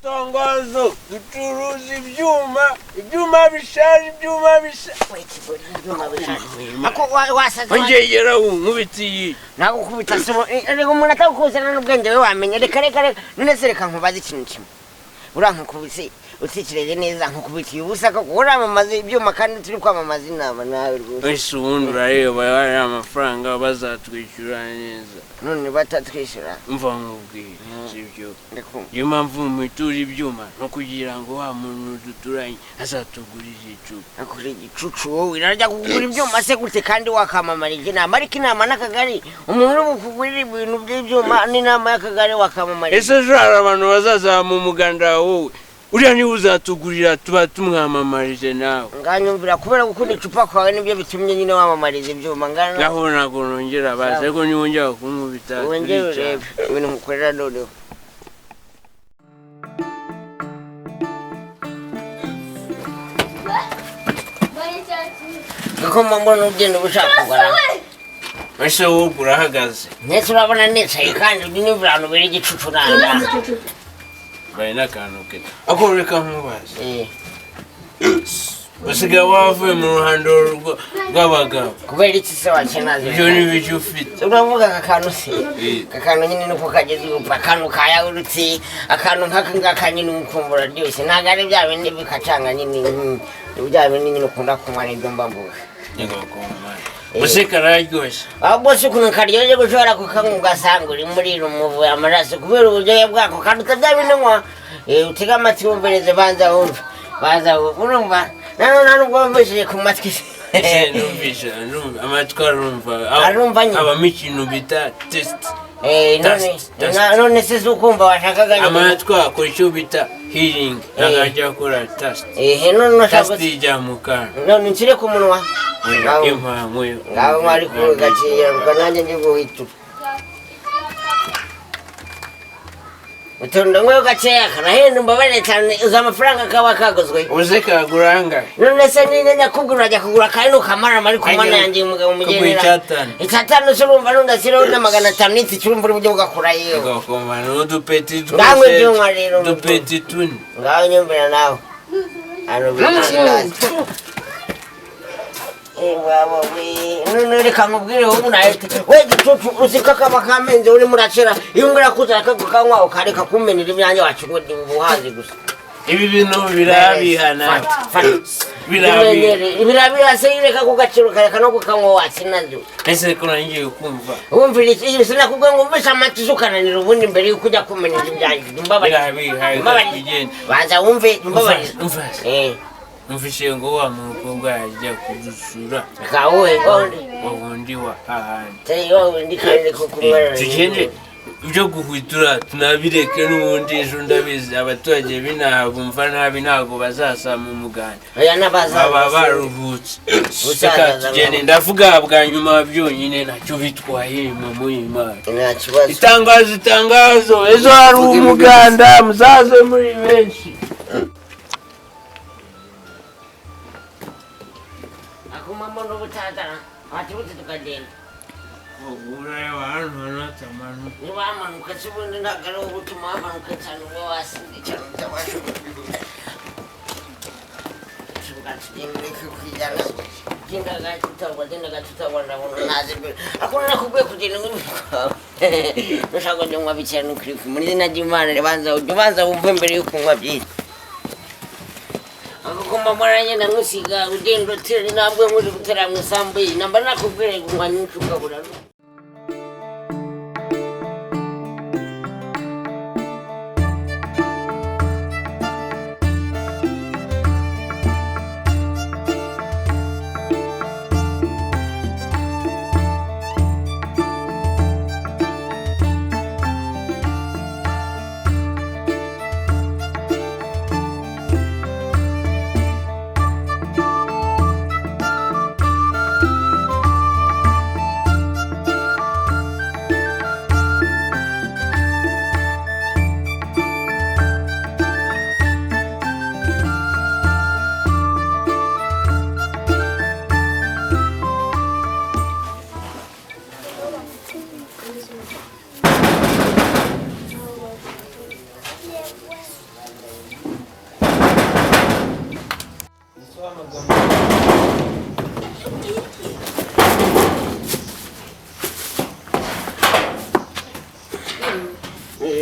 Itangazo, ducuruza ibyuma, ibyuma bishaje, ibyuma bishaje. Ako wasaze. Ongera unkubita iyi. Nagukubita se reka umuntu atakukuzana n'ubwenge we wamenya. Reka reka reka, none se reka nkubaze ikintu kimwe. Urankukubise utekereje neza, nkukubitiye ubusa koko? Uramamaza ibyuma kandi turi kwamamaza inama nawe rwose. Ese ubundi urareba ariya amafaranga bazatwishyura neza? None batatwishyura? Mva nkubwire, sibyo? Ndakumva. Niyo mpamvu mutura ibyuma no kugira ngo wa muntu duturanye azatugurire icupa. Akora igicucu wowe, irajya kugura ibyuma se gute kandi wakamamara inama? Ariko inama n'akagari, umuntu uri bukugurire ibintu by'ibyuma n'inama y'akagari wakamamara. Ese ejo hari abantu bazaza mu muganda wowe uriya niwe uzatugurira, tuba tumwamamarije nawe. Nganyumvira, kubera gukunda icupa kwawe nibyo bitumye nyine wamamariza ibyuma ngana. Ngaho ntabwo nongera bazi, ariko niwongera kunkubita wongere turicara. Urebe ibintu nkukorera noneho. Kuko mbona ugenda uba ushaka kugura. Ese wowe urahagaze? Ndetse urabona nicaye kandi unyumvira ahantu biri igicucu nanda. Bari n'akantu ke ako, reka nkubaze. Usigaye wavuye mu ruhando rw'abagabo. Kubera iki se wakenaze? Ibyo ni ibiki ufite? Uravuga aka kantu se? Eh. Aka kantu nyine nuko kageze ubu, akantu ka yawurutse, akantu nk'aka ngaka nyine ukumva uraryoshye, ntabwo ari bya bindi bikacanga nyine, bya bindi nyine ukunda kunywa, nibyo mba mvuga. Ese kararyoshye? Ahubwo se ukuntu karyoshye, gushobora kukanywa ugasanga uri muri rumuvuye amaraso kubera uburyohe bwako, karuta bya bindi nywa. Utege amatwi wumvirize, banza wumve, banza wumve, urumva nanone nta nubwo wumvishije ku matwi se. Ese numvise, numva amatwi arumva. Arumva nyine. Habamo ikintu bita taste. None Taste, taste. None se si ukumva washakaga nyine? Amatwi akora icyo bita hearing, ntabwo ajya akora taste. None urashaka Taste ijya mu kanwa. None nshyire ku munwa? Ngaho. Impamwe. Ngaho mwari kugaciye nanjye ndi guhitura utonda nkweyo gakeya karahenda, umbabarire cyane, uzi amafaranga kaba kaguzwe. Uze kagura angahe? None se nyine nyakubwira urajya kugura kandi ukamarama, ariko Ajya mana yanjye umugabo kugura mugenera. 5. 5 se? Urumva nundashyiraho na 500 n'itike, urumva uri buryo bugakura yewe. Agakomana n'udupeti. Ngaho ibyuma rero. Udupeti tune. Ngaho nyumvira nawe hano bikindazi. None reka nkubwire wowe unahita we gicucu, uzi ko akaba kamenze urimo urakera, iyo umbwira ko uzareka kukanywa ukareka kumenera ibyanjye wacu, ngo ubuhazi gusa. Ibi bintu birabihana. Fata, fata. Birabiha. Birabiha se? Reka kugaciro ukareka no kukanywa watsinazo. Ese ko nangiye kumva? Wumvira iki? Sinakubwiye ngo wumvishe amatwi ukananira ubundi mbere yuko ujya kumenera ibyanjye, mbabarira. Birabiha. Mbabarira. Bigenda. Banza wumve, mbabarira. Umva. Numvise ngo wa mukobwa yajya kudusura. Kawuhe gonde? Wa wundi wa hahandi. Tey wowe ndi kandi ko kumara. Tugende, ibyo guhwitura tunabireke, n'ubundi ejo ndabizi abaturage b'inaha bumva nabi, ntabwo bazasama umuganda. Oya, n'abazaza. Baba baruhutse. Busaza. Reka tugende, ndavuga bwa nyuma byonyine, ntacyo bitwaye mu y'Imana. Nta kibazo. Itangazo, itangazo, ejo hari umuganda, muzaze muri benshi. Akumamo n'ubutazana watibutse tukagenda. Urareba hano hanatamanuka. Niba wamanuka se ubundi ntabwo ari wowe utuma wamanuka cyane, uba wasinze cyane utabasha kubivuga. Tugenda, reka kwijyana, genda gake utagwa, genda gake utagwa, ndabona ntazi imbere. Ariko nakubwiye kugenda nk'ibikwawe nushaka kujya unywa bikeya nukuri mu izina ry'Imana, banza ujye ubanza wumve mbere yo kunywa byinshi. Ako mbona ngenda nkusiga ugenda utera intambwe nk'uri gutera mu isambu ye, namba nakubwiye kunywa nyinshi ukabura.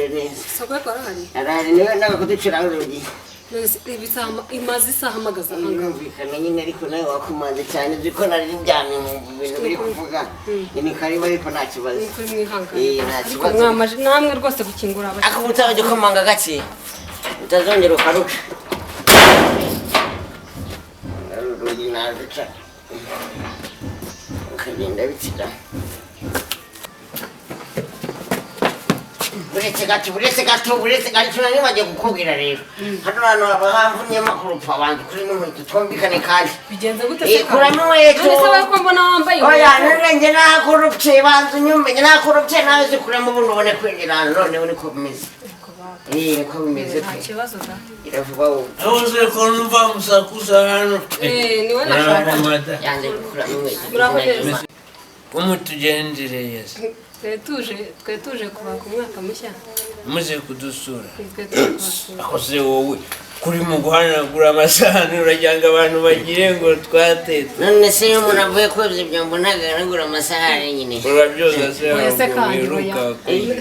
Mwiriwe neza. Soko arahari. Arahari, niwe nawe kuducira urugi. Reba isaha, imaze isaha mpagaze aha ngaha. Birumvikana nyine, ariko nawe wakumanze cyane, uzi ko nari ndyamye mu bintu biri kuvuga. Ni karibu, ariko nta kibazo. Ni kuri, mwihangane. Eh, nta Ariko kibazo. mwamaje namwe rwose gukingura abashyitsi. Ako utabajya ukomanga gake, utazongera ukaruca. Urugi naruca ukagenda bitsira. Buretse gato, buretse gato, buretse gato, nari bagiye kukubwira rero. Hano hantu haba hamvunyemo kurupfa abantu kuri n'inkweto, twumvikane kandi. Bigenze gute Eh, se? Kuramo inkweto. None se wowe ko mbona wambaye Oya, inkweto? none njye nakurupye, banza unyumve, njye nakurupye, nawe zikuramo ubundi ubone kwinjira hano, noneho niko bimeze. Eh, niko bimeze Nta pe. kibazo da. Iravuga wowe. Aho ko numva musakuza hano. Eh, niwe nashaka. Murabamada. Yanze gukuramo inkweto. Muraho neza. Umutugendereye se? Twe tuje kubaka umwaka mushya. Muze kudusura. Twe tuje kubasura. Aho se wowe kuri mu guhanagura amasahani, uragira ngo abantu bagire ngo twatetse? None se iyo umuntu avuye koza ibyombo ntabwo ahanagura amasahani nyine? Urabyoza se? Oya se Ntabwo kandi, wiruka. Oya.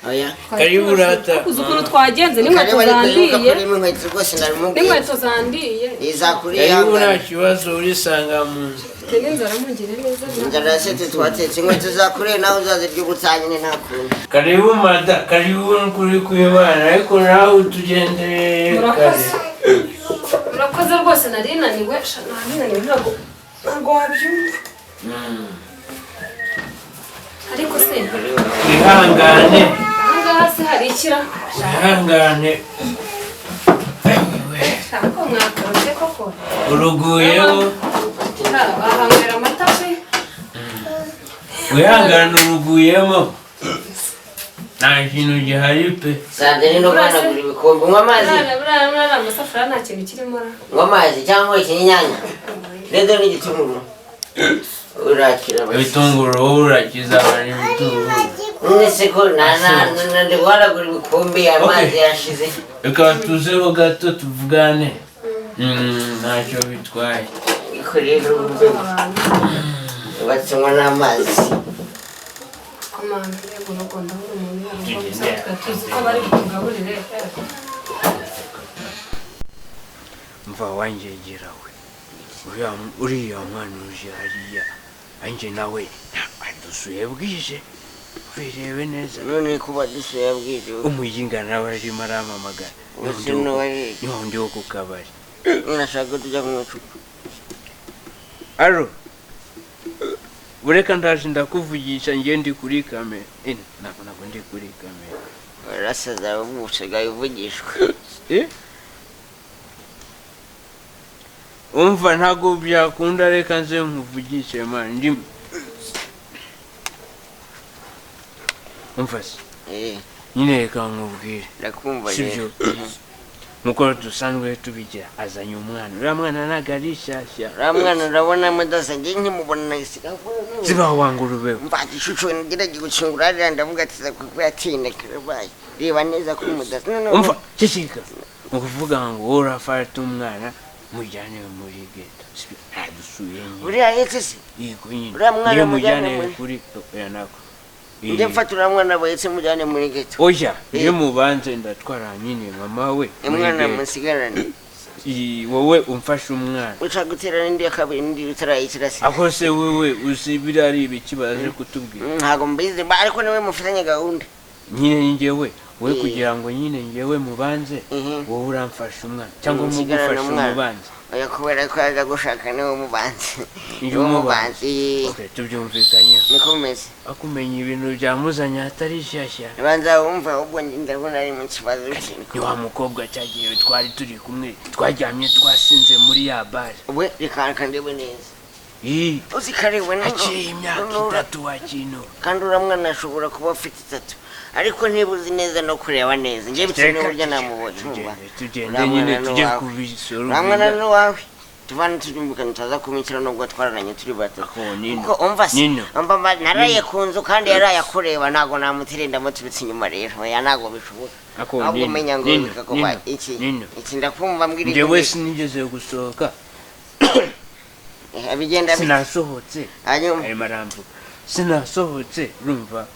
Oya. Karibu rata. Uzi ukuntu twagenze n'inkweto Karibu, ariko yibuka zandiye. kurimo inkweto rwose, ndabimubwiye. N'inkweto zandiye. Izakuriye. Karibu, nta kibazo, urisanga mu nzu. Mfite n'inzara, mungire neza. Inzara yasetse, twatetse inkweto zakuriye, nawe uzazirya ubutaha nyine, nta kuntu. Karibu mada, karibu kuri kwibana, ariko nawe utugendereye kare. Murakoze, murakoze rwose. Nari naniwe sha, nari naniwe, ntabwo wabyumva. Ariko se Ihangane. Ahangaha se hari ikira? Ihangane. Shaka ko mwakorotse koko. Uruguyeho. Bahanywera amata pe. Wihangane, uruguyemo, nta kintu gihari pe. Sanze ni no guhanagura ibikombe. Unywa amazi? Buriya buriya amasafuriya nta kintu kirimo ra. Unywa amazi cyangwa ikinyinyanya rero n'igitunguru, urakira basi. Ibitunguru, wowe urakiza abantu ibitunguru. None se ko na na na ndi guhanagura ibikombe, amazi yashize. Reka tuzeho gato tuvugane. Ntacyo bitwaye. Ariko rero urwego batsinywa n'amazi. Komanda, yego, nuko ndabona umuntu yarugo gusa twari tuzi ko bari butugaburire. Mva wangegera we, uriya mwana uje hariya anjye nawe adusuye bwije, ubirebe neza. None kuba dusuye bwije? Umuyinga nawe arimo arampamagara. Uzi n'uwari- Ni wa wundi wo ku kabari. Nashaka ko tujya kunywa icupa. Aro, bureka ndaje ndakuvugisha, njye ndi kuri kamera. Eh, ntabwo ndi kuri kamera. Urasaza, ubu usigaye uvugishwa. Eh? Umva, ntabwo byakunda, reka nze nkuvugishe man, ndi umva se. Eh. Nyine reka nkubwire. Ndakumva. Sibyo? Rero. Nkuko dusanzwe tubigira, azanye umwana, uriya mwana ntabwo ari shyashya. Uriya mwana urabona mudasa, njye nkimubona nahise Ziba wa ngurube we. Mva igicucu, nagerageje gukingura hariya, ndavuga ati za kuko yatinda karabaye, reba neza ko mudasa noneho. Umva, ceceka. Ni ukuvuga ngo wowe urafata umwana mujyane muri geto, sibyo? Ntadusuye nyine. Uriya ahetse se? Yego nyine. Uriya mwana Niyo mujyane mujyane muri- kuri oya nako. Njye mfata uriya mwana bahetse mujyane muri geto? Oya, iyo mubanze ndatwara nyine mama we muri Umwana geto. musigarane. Wowe umfashe umwana. Ushaka gutera n'indi ya kabiri, n'indi utarayikira se? Aho se wewe uzi biriya ari ibiki baje kutubwira? Ntabwo mbizi ariko niwe mufitanye gahunda. Nyine njyewe we Eh. kugira ngo nyine njyewe mubanze, wowe uramfasha umwana cyangwa Nsigarana mugufasha umwana. umubanze? Oya, kubera ko yaza gushaka niwe mubanze. Njye Niwe umubanze. mubanze. Okay, tubyumvikanyeho. Niko bimeze. Akumenya ibintu byamuzanye atari shyashya. Banza wumva, ahubwo njye ndabona ari mu kibazo kintu. Ni wa mukobwa cyagiye twari turi kumwe, twaryamye twasinze muri ya bare. We, reka ndebe neza. Ii, Uzi karewe. Haciye imyaka 3 wa kintu. Kandi uriya mwana ashobora kuba afite 3, ariko niba uzi neza no kureba neza, njye bitewe n'uburyo namubonye, urumva? Tugende, tugende. Uriya Nyine mwana ni tujye uwawe. kubisoro. Uriya mwana ni uwawe, tuvane tubyumvikane, tutaza kumikira nubwo twararanye turi batatu. Ako, Nino. Kuko umva se, Nino. umva naraye ku nzu kandi yaraye akureba, ntabwo namuterenda ndamuturutse inyuma rero, oya, ntabwo bishoboka. Ako, Ahubwo Nino, umenya ngo Nino, bikakuba Nino, iki? Nino. Iki, ndakumva, mbwira. Njyewe Ibyo sinigeze gusohoka. Bigenda bite? Sinasohotse. Hanyuma Arimo aramvuga sinasohotse, urumva?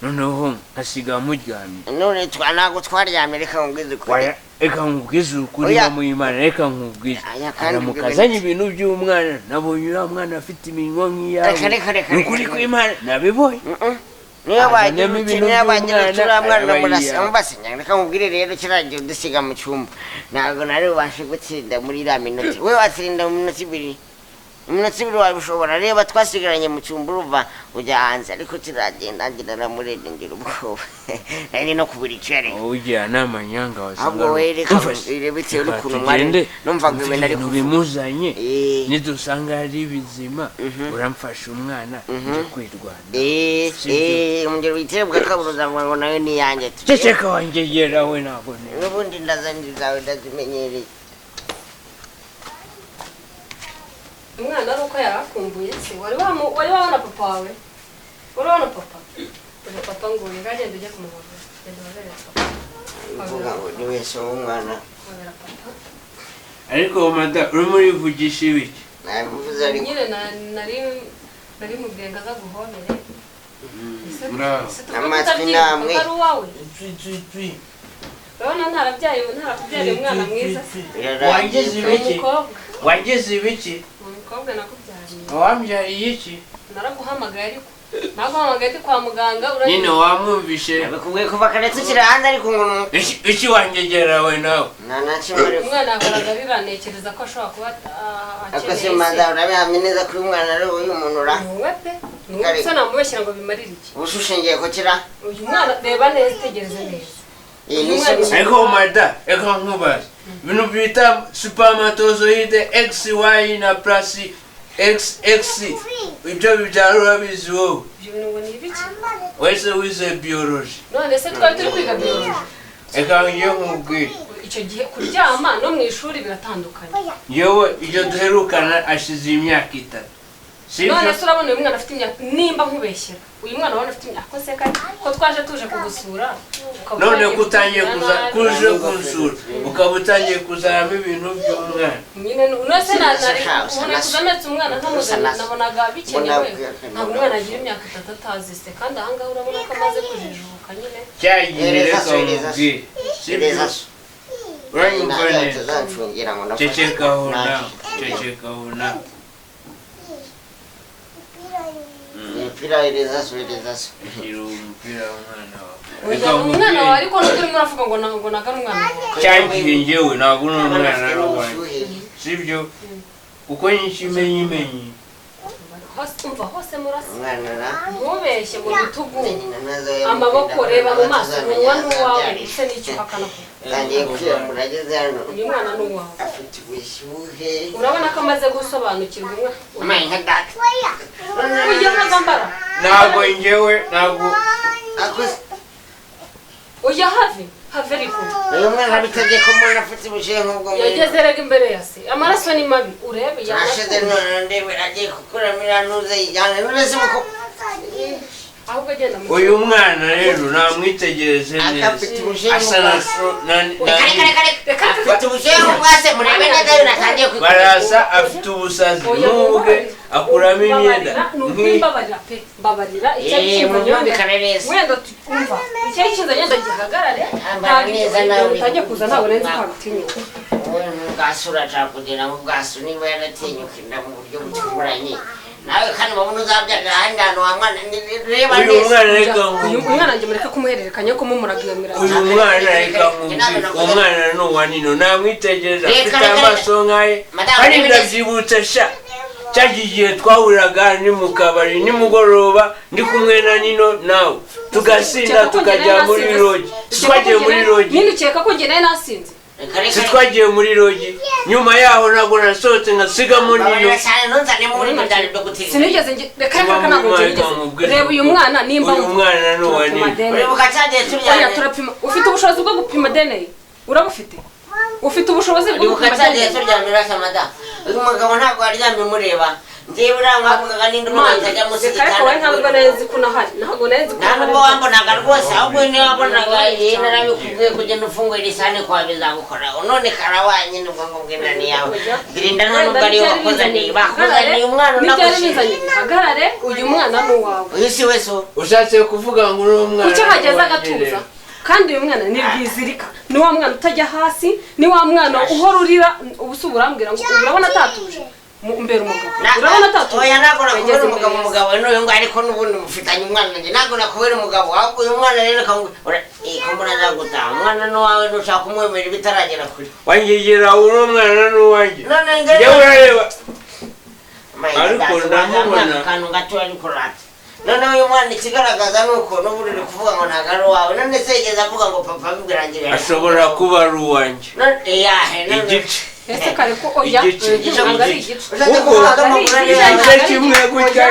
Noneho nkasiga muryamye. None ntabwo twaryamye, reka nkubwize ukuri. Reka nkubwize ukuri Imana, reka nkubwize. Aramukazanye ibintu by'umwana, nabonye uriya mwana afite iminwa nk'iyawe. Ni ukuri kw'Imana nabibonye. Niyo bagira uriya mwana murasa, reka nkubwire rero, kiragiye udusiga mu cyumba, ntabwo nari bubashe gutsinda muri iriya minota. We watsinda mu minota ibiri, iminota ibiri wabishobora. Reba twasigaranye mu cyumba, uruva ujya hanze, ariko kiragenda ngira namurebye ngira ubwoba, nari no kubura icyo. Ugira n'amanyanga wasanga. Ahubwo we reka bitewe n'ukuntu mwari numvaga ibintu ari kuvuga bimuzanye, nidusanga ari bizima uramfasha umwana nje kwirwana. Umugero witire bwa uzavuga ngo nawe ni iyanjye. Ceceka wangegera we, ntabwo n'ubundi ndazanye zawe ndazimenyereye. Umwana ari uko yarakumbuye se, wari wabona papa wawe? Wari wabona papa? Uri papa ngo ngagende ujye kumuhobera. Genda uhobere papa. Uvuga ngo ni wese w'umwana. Hobera papa. Ariko mada urimo urivugisha ibiki? Nabivuze ariko. Nyine nari mubwiye ngo aza guhobere. Amatwi namwe. Urabona ntarabyaye umwana mwiza se. Wagize ibiki? Wagize ibiki? Umukobwa nakubyariye. Wambyariye iki? Naraguhamagaye ariko. Naguhamagaye ndi kwa muganga uraje. Nyine wamwumvishe. Nabikubwiye kuva kare tukiri hanze ariko ngo iki wangegera we nawe. Nta na kimwe ariko. Umwana ahoraga arira, ntekereza ko ashobora kuba akeneye. Ariko se manda urabihamye neza ko uyu mwana ari uyu muntu ura? Ni pe. Ni se namubeshyira ngo bimarire iki? Ubu ushingiye ko kira? Uyu mwana reba neza, tegereze neza. Ariko mada reka nkubaze, ibintu bita spermatozoide XY na plus XX, ibyo bibyara urabizi wowe? Ibyo bintu ngo ni ibiki? Wese wize biology. None se twari turi kwiga biology? Reka ngiye nkubwire. Icyo gihe kuryama no mu ishuri biratandukanye. Yewe ibyo duherukana ashize imyaka 3. None se urabona uyu mwana afite imyaka, nimba nkubeshyera uyu mwana ubona afite imyaka, ko se ko twaje tuje kugusura, none ko utangiye kuje kunsura ukaba utangiye kuzanamo ibintu by'umwana nyine. None se nari ubona kuzametse umwana ntamuzanye, nabonaga bikenewe. Ntabwo umwana agira imyaka 3 atazi se, kandi aha ngaha urabona ko amaze kujijuka nyine. Cyagiye reka nkubwire, uranyumva neza? Cecekaho nawe, cecekaho nawe. Umupira wereza so, wereza so. Shyira umupira w'umwana wawe. Umwana wawe ariko n'uturi muravuga ngo ngo nagara umwana wawe. Cyagiye njyewe ntabwo ni umwana ari uwanjye. Sibyo? Kuko nyikimenyimenyi. Umva hose murasa. Ntubeshye mu bitugu. Amaboko reba mu maso, umunwa n'uwawe ndetse n'icyo uhakana ko. Ntangiye kwiyamura ageze hano. Uyu mwana ni uwawe. Afite ubushyuhe. Urabona ko amaze gusobanukirwa umwana. Amaye nka data. Ujya ntabwo ambara. Ntabwo njyewe ntabwo. Ujya have have ariko. Uyu mwana bitegeye ko umuntu afite ubushyuhe nk'ubwo. Yageze rega imbere ya se. Amaraso ni mabi urebe yanashize none ndebe agiye gukuramo iranuze yijyana none se muko. Ahubwo agenda mu. Uyu mwana rero namwitegereze neza. Asa na afite ubushyuhe nk'ubwa se, murebe neza natangiye kwikura. Barasa afite ubusazi n'ubwe akuramo imyenda. Mbabarira pe, mbabarira icyari kinzanye wenda umva icyari kinzanye ndagihagarare. Ntabwo utangiye kuza ntabwo nari nzi ko wabitinyuka. Wowe nk'ubwasura ashaka kugera mu bwasu niba yaratinyuka inda mu buryo butunguranye. Nawe kandi wabona uzabyarira ahandi hantu wa mwana reba neza. Uyu mwana reka uyu mwana njye mureka kumuhererekanya ko mumuraga iyo mirage. Uyu mwana reka nkubwire, umwana ni uwa Nino namwitegereza afite amaso nkaye kandi ndabyibutse sha. Cyagiye igihe twahuriraga ni mu kabari nimugoroba ndi kumwe na Nino nawe tugasinda tukajya muri rogi. Twagiye muri rogi. Nino ukeka ko njye nawe nasinze? Twagiye muri rogi nyuma yaho ntabwo nasohotse nkasigamo Nino. Sinigeze reka reka ntabwo nigeze. Reba uyu mwana nimba uyu mwana ni uwa Nino. Turapima. Ufite ubushobozi bwo gupima DNA? Urabufite? Ufite ubushobozi bwo gupima DNA? Uyu mugabo ntabwo aryamye mureba. Njyewe uriya mwavugaga n'indi umwana atajya munsi Reka, ariko wowe ntabwo nari nzi ko unahari, ntabwo nari nzi ko Nta unahari. nubwo wambonaga rwose, ahubwo niyo wabonaga yewe narabikubwiye kugenda ufungura isahani kwawe bizagukoraho. None karabaye nyine, ubwo ngubwo inda ni iyawe. Girinda nta nubwo ariyo bakuzaniye, bakuzaniye umwana N'ibyari unagushije. bizanye bihagarare, uyu mwana ni uwawe. Uyu si we so. Ushatse kuvuga ngo uri umwana Kuki hageze wanjye agatuza? rero? Kandi uyu mwana ni rwizirika, ni wa mwana utajya hasi, ni wa mwana uhora urira. Ubu se urambwira ngo urabona atatuje? Mbere umugabo, urabona atatuje? Oya, ntabwo nakubera Yageze umugabo. imbere ya se. Umugabo n'uyu nguyu, ariko n'ubundi mufitanye umwana, njye ntabwo nakubera umugabo. Ahubwo uyu mwana rero ko mbona azagutaha, umwana n'uwawe ntushaka kumwemera bitaragera kure. Wangegera, uri umwana n'uwanjye. None Njyewe urareba. Ariko ndamubona. Akantu gato ariko rata. Noneho uyu mwana ikigaragaza ni uko n'ubundi uri kuvuga ngo ntabwo ari uwawe. None se yigeze avuga ngo papa birangira? Ashobora kuba ari uwanjye None yahe none? Igice. Ese kare ko oya? Igice. Ntabwo ari igice. Ushatse Kuko- kuvuga ko amaguru ari ayawe. Igice kimwe gutya,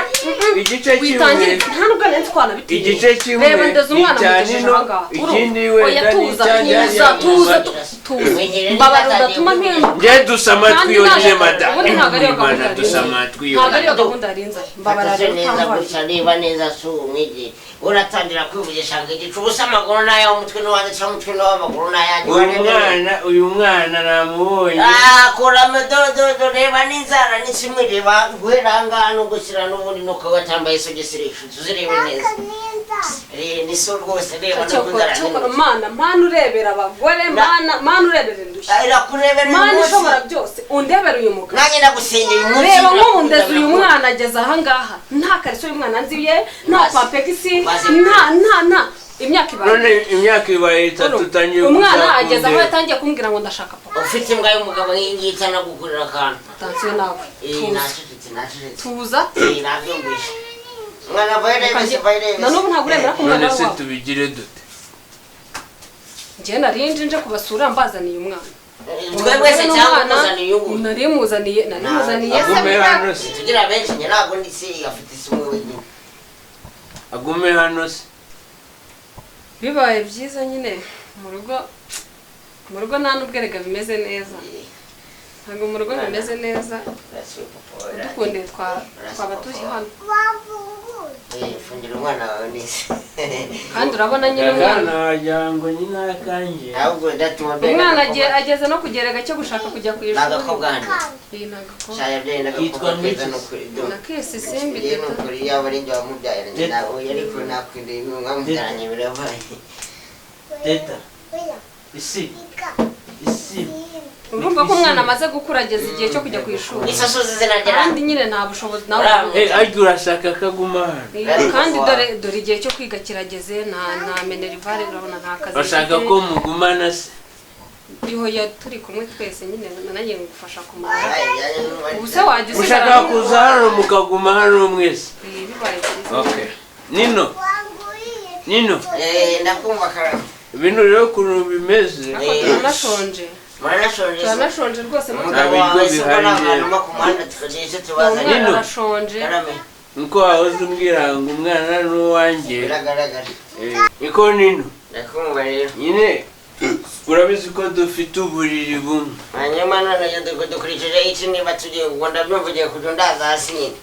igice kimwe. Witangira, nta nubwo nari nzi ko wanabitinya. Igice kimwe Reba, ndeze umwana, icya mugejeje nino, aha ngaha. ikindi Oya, wenda tuza, n'icya tuza, tuza, tuza, mbabarira udatuma mpinduka. Njye dusa amatwi Kandi yonyine, ntabwo- madamu. ubundi ntabwo ariyo gahunda Imana, yari dusa inzanye. amatwi Ntabwo yonyine. ariyo gahunda yari inzanye, mbabarira Fata neza utambaye. gutya, reba neza, si umwigire uratangira kwivugisha ngo igicu ubusa, amaguru n'ayawe, umutwe n'uwanjye, cyangwa umutwe n'uw'amaguru n'ayanjye. Uyu mwana namubonye. Ah, kuramo dododo, reba n'inzara ni kimwe, reba guhera aha ngaha no gushyira n'ubundi nuko watambaye isogisi rishutse, uzirebe neza. Eh, ni so rwose, reba no Cyokora, kunzara. cyokora mana, mana urebera abagore, mana, mana urebera indushyi, Irakurebera uyu mana munsi. ishobora byose, undebera uyu mugabo. Nanjye ndagusengera uyu munsi. Reba nk'ubu ndeze uyu mwana ageze ahangaha, nta kariso y'umwana nziye, nta Pampers, nta imyaka ibaye. None imyaka ibaye 3 utangiye Umwana ageze aho kuzakundera. yatangiye kumbwira ngo ndashaka papa. Ufite imbwa y'umugabo nk'iyi ngiyi itanagugurira akantu. Attention nawe. Eh, Tuza. nacecetse, nacecetse. Tuza. Eh, nabyumvise umwana vayirevisi, vayirevisi. Na n'ubu ntabwo uremera ko umwana None ari se uwawe. tubigire dute? Njyewe nari nje kubasura mbazaniye umwana. Twebwe se cyangwa Umwana, umuzaniye ubu? Nari muzaniye. Agume hano se? Tugira benshi, njye ntabwo ndi se, afite isi umwe wenyine. Agume hano se? Bibaye byiza nyine mu rugo nta n'ubwo erega bimeze neza, ntabwo mu rugo bimeze neza. Udukundiye twaba turi hano. Fungira umwana wawe neza. Kandi urabona nyine umwana Akana wagira ngo nyine akanjye. Ahubwo ndatuma. Umwana ageze no kugerega cyo gushaka kujya ku Ni ishuri. agakobwa hano. Iyi ni agakobwa. Shaya byaye Yitwa n'agakobwa keza. Ngwiki. Ni ukuri do. Nakese simbi. Ye, ni Teta. ukuri, yaba ari njye wamubyaranye Teta. nawe, ariko nakwinda mwamubyaranye birabaye. Teta, isi isi. Urumva ko umwana amaze gukura, ageze igihe cyo kujya ku ishuri. Isasozi izina rye. Kandi nyine nta bushobozi nawe. Eh, ariko urashaka kaguma hano? Iyo, kandi dore igihe cyo kwiga kirageze, nta minerval, urabona nta kazi Bashaka mfite. ko mugumana se? Ihoya, turi kumwe twese nyine, nanjye ngufasha kumara. Ubu se wajya Ushaka usigara? kuza hano mukaguma hano mwese? Eh, bibaye byiza. Okay, nino nino. Eh, ndakumva karame. Ibintu rero ukuntu bimeze. Ariko turanashonje. Muranashonje se? Turanashonje rwose. Umugabo Nta biryo wawe se ko bihari nta rero. hantu mo ku muhanda tukagira icyo tubazanira? Umwana Nino. arashonje. Karame. Niko wahoze umbwira ngo umwana ni uwanjye. Biragaragara. Eh, niko nino. Ndakumva rero. Nyine urabizi ko dufite uburiri bumwe. Hanyuma none dukurikije iki niba tugiye ubwo ndabyumva ugiye kujya undaza hasi nyine?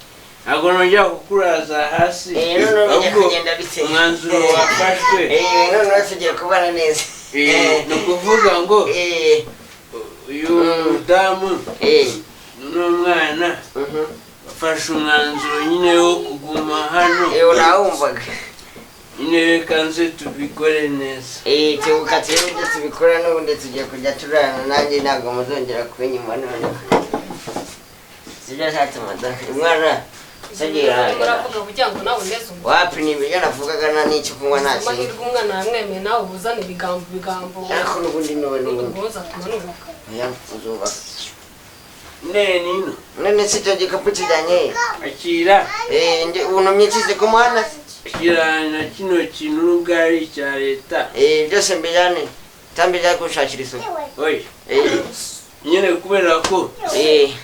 Ntabwo nongera kukuraza hasi. Eh, none bijya Ahubwo kugenda bite? umwanzuro wafashwe. Eh, noneho tugiye kubana neza. Eh, ni ukuvuga ngo uyu mudamu n'umwana bafashe umwanzuro nyine wo kuguma hano. Eh, urawumvaga. Nyine reka nze tubikore neza. Eh, tubuka turebe ibyo tubikora, n'ubundi tugiye kujya turarana, nanjye ntabwo muzongera kubinyuma noneho. Sibyo satuma umwana sagira. Uravuga kugira ngo nawe uneze umutwe. Wapi, ni ibiryo navugaga, nta n'icyo kunywa, nta kintu. Amahirwe umwana yamwemeye, nawe uba uzana ibigambo ibigambo. Ariko n'ubundi n'ubu Ubundi n'ubundi. ubwo uzatuma nubaka. Oya, uzubaka. Ne nino. None se icyo gikapu kijyanye he? Akira. Eh, nge untumye nshyize ku muhanda se? Akira na kino kintu nubwo ari icya leta. Eh, byose mbijyane cyangwa mbijyane kunshakira isuku? Oya. Nyine kubera ko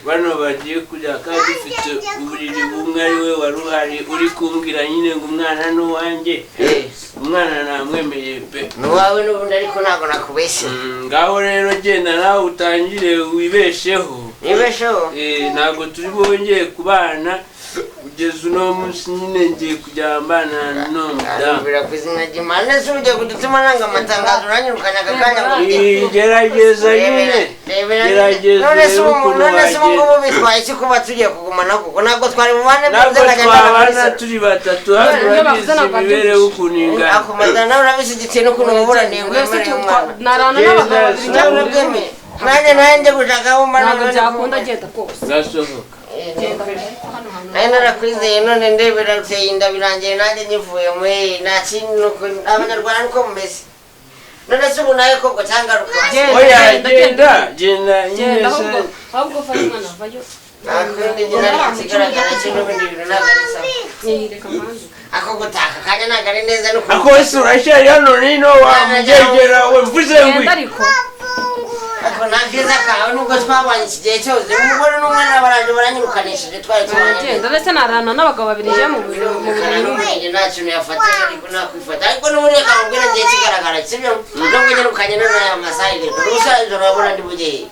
bano bagiye kujya kandi dufite uburiri bumwe, ari we wari uhari uri kumbwira nyine ngo umwana ni uwanjye. Umwana namwemeye pe. Ni uwawe n'ubundi, ariko ntabwo nakubeshye. Ngaho rero genda nawe utangire wibesheho. Nibesheho. Ntabwo turi bongeye kubana kugeza uno munsi nyine ngiye kujya mbana n'uno mudamu. Arumvira ku izina ry'Imana ese ugiye kudutuma nanga amatangazo uranyirukanye aka kanya ngo ujye. Gerageza nyine, gerageza None se urebe ubu ukuntu none se ubu wagenda. ngubu bitwaye iki kuba tugiye kugumana kuko ntabwo twari bubane Ntabwo byibuze nkajya ndara kuri twabana salo. turi batatu hano, Ibyo urabizi bavuze ntabwo imibereho ukuntu ingana. Ako madana nawe urabishyigikiye n'ukuntu muburaniye ngo Mbese wemerere umwana. narana n'abagabo babiri Genda, njya mu Nawe buriri. urabyemeye. Nanjye gushaka aho mbana Ntabwo none byakunda, kumva. genda rwose. Gasohoka. Genda hano hantu. Nari narakwizeye none ndebera uteye inda birangiye nanjye nyivuye muri nta kindi nuko abanyarwanda niko mumeze. None se ubu nawe koko cyangaruka. Genda, Oya, genda, genda genda nyine Genda se. ahubwo fata umwana vayo. Nta kundi nyine ariko ikigaragara cyo n'ubundi bintu ntabwo ari sawa. Reka mbanze. Ako gutaka kanya ntabwo ari neza no Ako wese uracyari hano nino wa mugegera we mvuze ngo Genda ariko. Ako nta keza kawe nubwo twabanye iki gihe cyose umugore n'umwana baranje baranyirukanishije twari tubanye. Genda ndetse narana n'abagabo babiri njya mu buriri mu Birumvikana buriri. n'ubundi nta kintu yafatira ariko nakwifata ariko n'ubundi reka mubwire ngiye kigaragara sibyo nubwo nyirukanye none aya masaha y'ijoro ubusa ijoro wabona ndi bugiye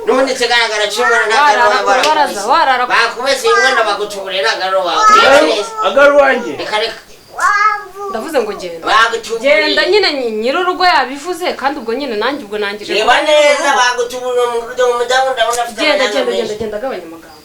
n'ubundi ikigaragara cy'umwana ntabwo ari Warara uwawe ku rubaraza, warara ku- bakubeseye umwana bagutuburiye ntabwo ari uwawe Reba neza. Agari wanjye. Reka reka. Ndavuze ngo genda. Bagutuburiye. Genda nyine nyir'urugo yabivuze kandi ubwo nyine nanjye ubwo nangije. Reba neza bagutuburiye umudamu ndabona afite Genda amanyanga genda genda menshi. genda, agabanya amagambo.